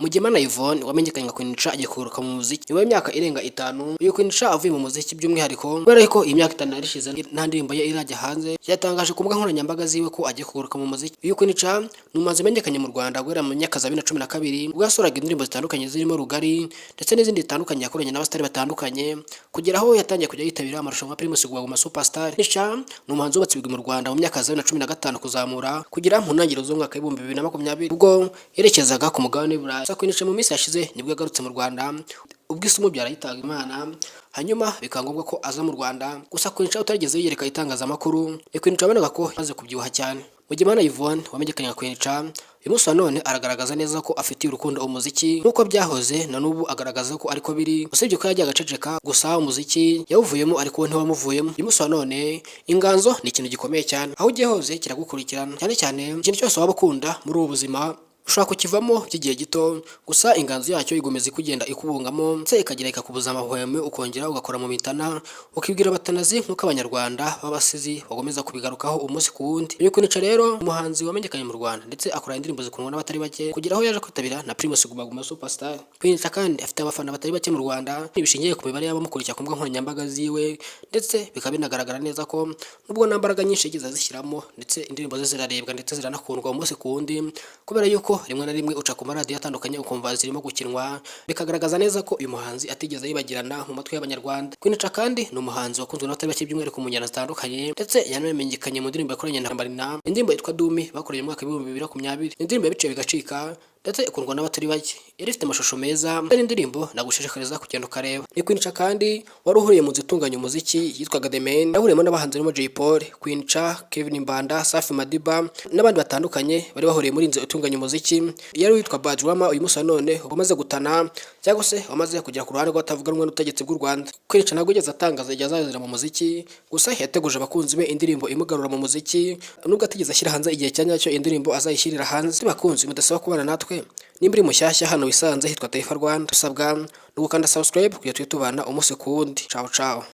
Mugemana Yvonne wamenyekanye nka Queen Cha agiye kugaruka mu muziki nyuma y'imyaka irenga 5 uyu Queen Cha avuye mu muziki, by'umwihariko kubera ko iyi myaka 5 yarishize nta ndirimbo ye irajya hanze. Yatangaje ku mbuga nkoranyambaga ziwe ko agiye kugaruka mu muziki. Uyu Queen Cha ni umuhanzi wamenyekanye mu Rwanda guhera mu myaka za 2012, ubwo yasohoraga indirimbo zitandukanye zirimo Rugari ndetse n'izindi zitandukanye yakoranye n'abasitari batandukanye, kugera aho yatangiye kujya yitabira amarushanwa ya Primus Guma Guma Superstar. Queen Cha ni umuhanzi wubatse ibigwi mu Rwanda mu myaka za 2015 kuzamura kugera mu ntangiriro z'umwaka wa 2020, ubwo yerekezaga ku mugabane w'i Burayi. Gusa Queen Cha mu minsi yashize nibwo yagarutse mu Rwanda, ubwo isi umubyara yitaga Imana, hanyuma bikaba ngombwa ko aza mu Rwanda. Gusa Queen Cha utarigeze yiyereka itangazamakuru ni Queen Cha wabonaga ko yamaze kubyibuha cyane. Mugemana Yvonne wamenyekanye nka Queen Cha, uyu munsi wa none aragaragaza neza ko afitiye urukundo umuziki nk'uko byahoze, na n'ubu agaragaza ko ariko biri, usibye ko yagiye agaceceka. Gusa umuziki yawuvuyemo ariko we ntiwamuvuyemo. Uyu munsi wa none inganzo ni ikintu gikomeye cyane, aho ugiye hose kiragukurikirana, cyane cyane ikintu cyose waba ukunda muri ubu buzima ushobora kukivamo by'igihe gito, gusa inganzo yacyo igomeza kugenda ikubungamo, ndetse ikagera ikakubuza amahwemo, ukongera ugakora mu mitana, ukibwira abatanazi, nk'uko Abanyarwanda b'abasizi bagomeza kubigarukaho umunsi ku wundi. Uyu Queen Cha rero, umuhanzi wamenyekanye mu Rwanda ndetse akora indirimbo zikundwa n'abatari bake, kugera aho yaje kwitabira na Primus Guma Guma Superstar. Queen Cha kandi afite abafana batari bake mu Rwanda bishingiye ku mibare y'abamukurikira ku mbuga nkoranyambaga ziwe, ndetse bikaba binagaragara neza ko nubwo nta mbaraga nyinshi yigeze azishyiramo, ndetse indirimbo ze zirarebwa ndetse ziranakundwa umunsi ku wundi, kubera yuko rimwe na rimwe uca ku maradiyo atandukanye ukumva zirimo gukinwa, bikagaragaza neza ko uyu muhanzi atigeze yibagirana mu matwi y'Abanyarwanda. Queen Cha kandi ni umuhanzi wakunzwe n'abatari bake, by'umwihariko mu njyana zitandukanye, ndetse yanamenyekanye mu ndirimbo yakoranye na Marina, indirimbo yitwa Dumi bakoreye mu mwaka wa 2020. Ni indirimbo yabiciye bigacika ndetse ikundwa n'abatari bake, yari ifite amashusho meza, ndetse n'indirimbo nagushishikariza kugenda ukareba. Ni Queen Cha kandi wari uhuriye mu nzu itunganya umuziki yitwaga The Mane, yahuriyemo n'abahanzi barimo Jay Polly, Queen Cha, Kevin Mbanda, Safi Madiba n'abandi batandukanye bari bahuriye muri inzu itunganya umuziki. Yari witwa Bad Rama, uyu munsi wa none wamaze gutana cyangwa se wamaze kugera ku ruhande rw'abatavuga rumwe n'ubutegetsi bw'u Rwanda. Queen Cha ntabwo yigeze atangaza igihe azazira mu muziki, gusa yateguje abakunzi be indirimbo imugarura mu muziki, nubwo atigeze ashyira hanze igihe cya nyacyo indirimbo azayishyirira hanze. Bakunzi mudasaba kubana natwe, nimba uri mushyashya hano wisanze hitwa Taifa Rwanda, usabwa no gukanda subscribe kugira tujye tubana umunsi ku wundi. Ciao ciao.